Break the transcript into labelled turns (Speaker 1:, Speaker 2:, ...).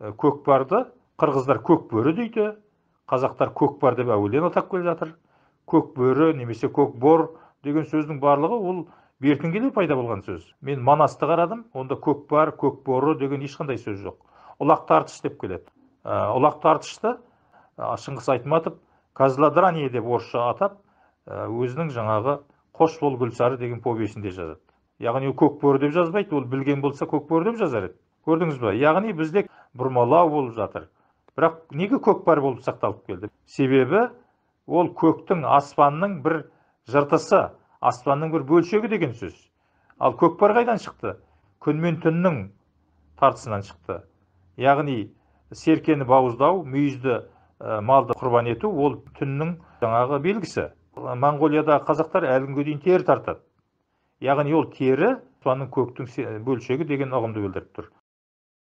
Speaker 1: Көкпарды қырғыздар көкбөрі дейді, қазақтар көкпар деп әуелден атап келе жатыр. Көкбөрі немесе көкбор деген сөздің барлығы ол бертін келе пайда болған сөз. Мен Манасты қарадым, онда көкпар, көкборы деген ешқандай сөз жоқ. Ұлақ тартыс деп келеді. Ұлақ тартысты Шыңғыс Айтматов козлодрание деп орысша атап, өзінің жаңағы «Қош бол, Гүлсары» деген повесінде жазады. Яғни ол көкбөрі деп жазбайды, ол білген болса, көкбөрі деп жазар еді. Көрдіңіз ба? Яғни бізде бұрмалау болып жатыр. Бірақ неге көкпар болып сақталып келді? Себебі ол көктің, аспанның бір жыртысы, аспанның бір бөлшегі деген сөз. Ал көкпар қайдан шықты? Күн мен түннің тартысынан шықты. Яғни серкені бауыздау, мүйізді малды құрбан ету ол түннің жаңағы белгісі. Моңғолияда қазақтар әлі күнге дейін тері тартады. Яғни ол тері аспанның, көктің бөлшегі деген ұғымды білдіріп тұр.